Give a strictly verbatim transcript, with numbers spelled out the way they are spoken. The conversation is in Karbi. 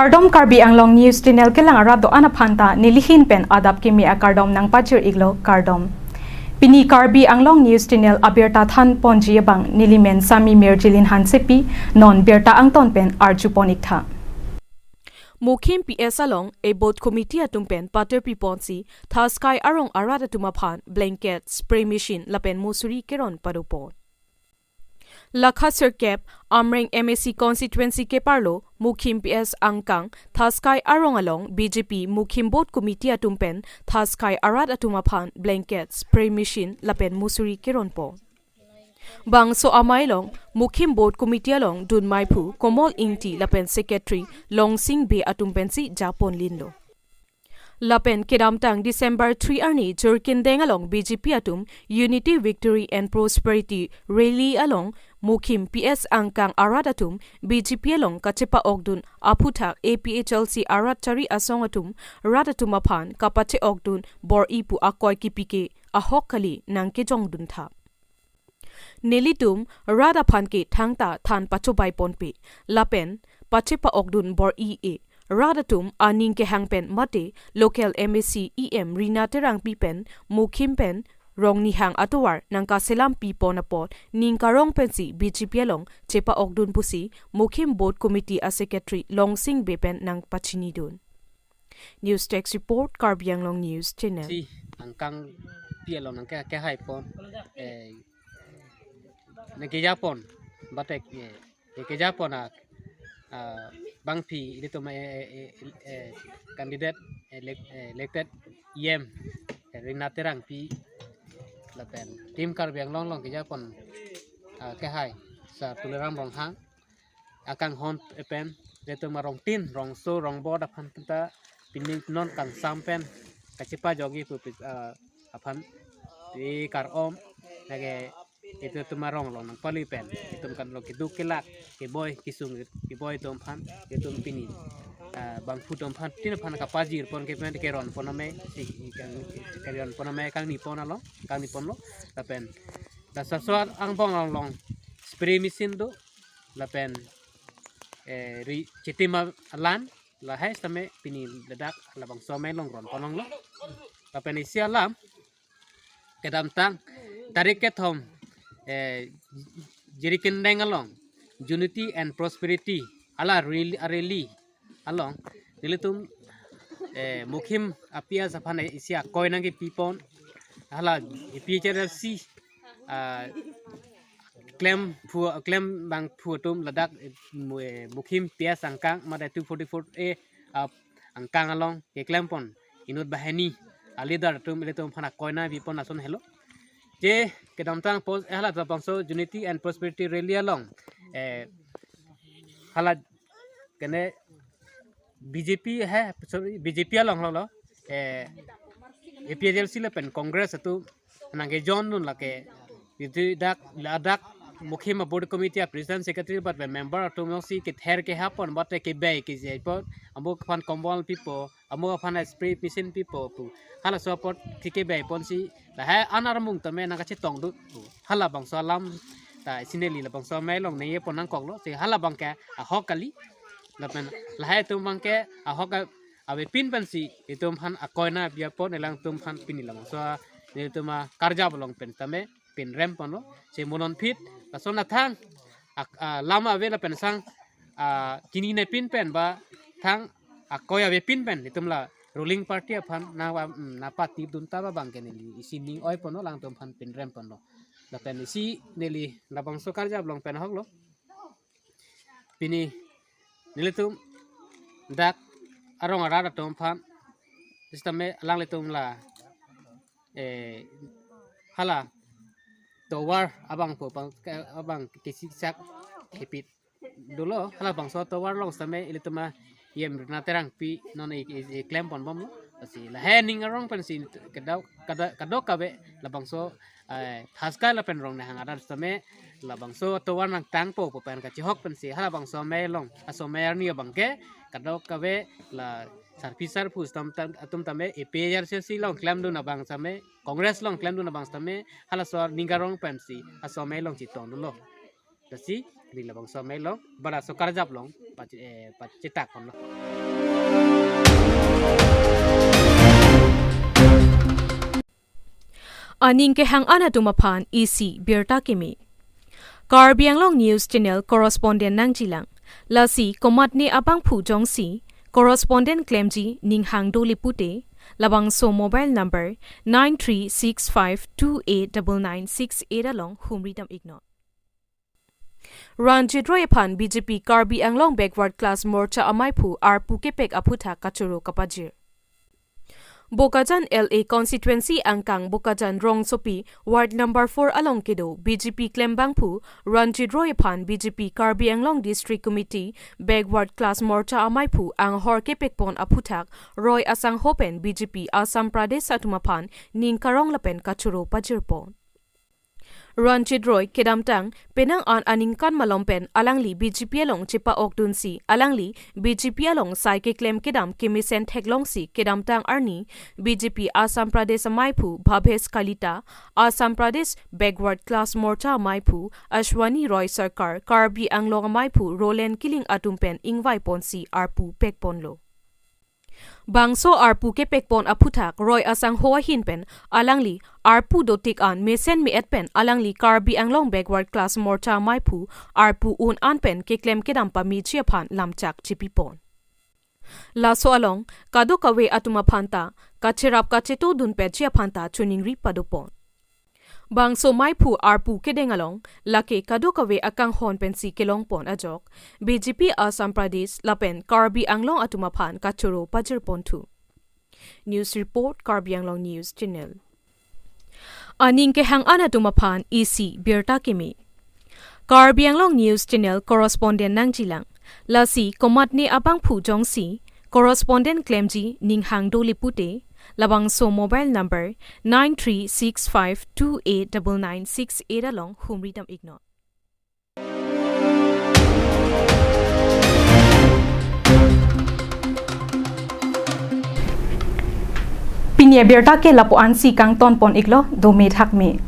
Kardom, Karbi Anglong News Channel kelang arat do-an aphan ta nelihin pen adap kimi akardom nangpajir-iklo, kardom. Pini Karbi Anglong News Channel abirta thanponji abang nelimen Sami Mirjilin Hansepi, non birta angton pen arjupon-iktha. Mukhim P S along a booth committee atum pen paterpiponsi Thaskai arong arat atum aphan blanket, spray machine lapen musuri keron padopon. Lakha sirkep Amreng M A C constituency keparlo Mukhim P S angkang Thaskai arong along B J P Mukhim booth committee atum pen Thaskai arat atum aphan blanket, spray machine lapen musuri keronpo. Bangso amei along Mukhim booth committee along dunmaiphu Komol Ingti lapen secretary Longsing Bey atum pensi japonlinlo. Lapen kedamtang December three arni Jirikindeng along B J P atum Unity, Victory and Prosperity Rally along Mukhim P S angkang arat atum B J P along kachepa-okdun aphuthak A P H L C arat chari asong atum rat atum aphan kapache-okdun bor-i pu akoi kipi ke ahok kali nangkejongduntha. Nelitum rat aphan ke thangta than pachobaiponpe lapen pachepa-okdun bor-i-e. Rat atum aning kehang pen mate local M A C E M Rina Terangpi pen Mukhim pen Rongnihang atovar nangkaselam pipon apot ning karong pensi B J P along chepa-okdun pusi Mukhim booth committee a secretary Longsing Bey pen nangpachinidun. News Desk Report, Karbi Anglong News Channel. Si angkang pi along nangke kehaipon, eh, nangkejapon, batek, eh, eh, kejapon a, ah, bangpi ilitum, eh, eh, eh, eh, candidate elect-, eh, elected E M, eh, Rina Terangpi lapen Team Karbi Anglong along kejapon, ah, kehai Sar Tuliram Ronghang akanghon pen ilitum arongtin, rongso, rongbor aphan ta pining non kangsam pen kachepa-okji pu pi, ah, aphan pi kar-om lake ilitum arong along nangpali pen itum kan lo keduk kelak keboi kesung keboi atum aphan itum pini, ah, bangphu atum aphan tin aphan kapajirpon ke pen keronpon amei si kan keronpon amei kangnipon along kangniponlo lapen laso asor angbong along spray machine do lapen, eh, ri chitima alan lahai sitame pini ladak labangso amei along ronponlonglo. Lapen isi alam kedamtang tarik kethom, eh, Jirikindeng along Unity and Prosperity ala rally, a rally along nelitum, eh, Mukhim a P S aphan isi akoi nangkepipon hala A P H L C, ah, klemphu, klembangphu atum ladak, eh, mu-, eh, Mukhim P S angkang mate two forty-four A, ah, angkang along keklempon inut banghini a leader atum ilitum aphan akoi nangpipon ason helo. Je kedamtang pos, eh, hala labangso Unity and Prosperity Rally along, eh, hala kene B J P he, sorry, B J P along lo lo, eh, A P H L C lapen Congress atum nangkejondun lake ilitum dak ladak Mukhim a booth committee a president secretary bat member atum along si kether kehapon bat kebei kejeipon, amuk aphan kombol pipo, amuk aphan spray machine pipo pu halaso apot thike beiponsi lahai an armung tame nangkachetongdun pu halabangso alam ta isi neli labangso amei along nangkepon nangkoklo, si halabang ke ahok kali lapen lahai atum abang ke ahok a-, avepin pensi itum aphan akoi nangpipon, alangtum aphan pini labangso a nelitum akarjap along pen tame pinremponlo. Si mo non phit lason athang ak-, ah, lam ave lapen sang, ah, chinine pin pen ba thang akoi avepin pen itum la ruling party aphan nangva, mm, nangpatipdun ta ba abang ke neli isi ning oiponlo, alangtum aphan pinremponlo. Lapen isi neli labangso akarjap along pen ahoklo. Pini nelitum dak arong arat atum aphan sitame alanglitum la, eh, hala tovar abang po abang ke, abang kesiksak kepit dolo, halabangso tovar along sitame ilitum a E M Rina Terangpi non e, e, e klemponbomlo. Lasi lahai aning arong pensi kedo, kedo, kadokave labangso, eh, Thaskai lapen Rongnihang arat sitame labangso tovar nangtangpo pu pen kachihok pensi halabangso amei along, aso amei arni abang ke kadokave la sarpi sarpo sitame tam, atum tame A P H L C along klemdun abang sitame, Congress along klemdun abang sitame halaso aning arong pensi aso amei along chetongdunlo. Lasi, ning labangso amei along, balaso karjap along, pache-, eh, pachetak ponlo. Aning kehang-an atum aphan isi birta kimi. Karbi Anglong News Channel correspondent nangjilang. Lasi komatne abangphu jongsi correspondent klemji ning hang dole pute, labangso mobile number nine three six five two eight double nine six eight along humri dam iknon. Ranjit Roy aphan B J P Karbi Anglong Backward Class Morcha amaiphu arpu kepek aphuthak kachoro kapajir. Bokajan L A constituency angkang Bokajan rongsopi ward number four along kedo B J P klembangphu Ranjit Roy aphan B J P Karbi Anglong District Committee Backward Class Morcha amaiphu anghor kepekpon aphuthak Roy asangho pen B J P Assam Pradesh atum aphan ning karong lapen kachoro pajirpon. Ranjit Roy kedamtang penang an aningkan malom pen alangli B J P along chepa-okdunsi alangli B J P along sai keklem kedam kemesen theklongsi kedamtang arni B J P Assam Pradesh amaiphu Bhabesh Kalita, Assam Pradesh Backward Class Morcha amaiphu Ashwani Roy Sarkar, Karbi Anglong amaiphu Roland Killing atum pen ingvaiponsi arpu pekponlo. Bangso arpu kepekpon aphuthak Roy asangho ahin pen alangli arpu dotik an mesen me-et pen alangli Karbi Anglong Backward Class Morcha amaiphu arpu un an pen keklem kedam pameji aphan lamchak chipipon. Laso along kadokave atum aphanta kacherap kacheto dunpetji aphanta choningri padopon. Bangso maiphu arpu kedeng along lake kadokave akanghon pensi kelongpon ajok B J P Assam Pradesh lapen Karbi Anglong atum aphan kachoro pajirponthu. News report, Karbi Anglong News Channel. Aning kehang-an atum aphan isi birta kimi. Karbi Anglong News Channel correspondent nangjilang. Lasi komatne abangphu jongsi correspondent klemji ning hang dole pute, labangso mobile number nine three six five two eight double nine six eight along humri dam iknon. Pini abirta ke lapu-ansi kangtonpon iklo, dome thakme.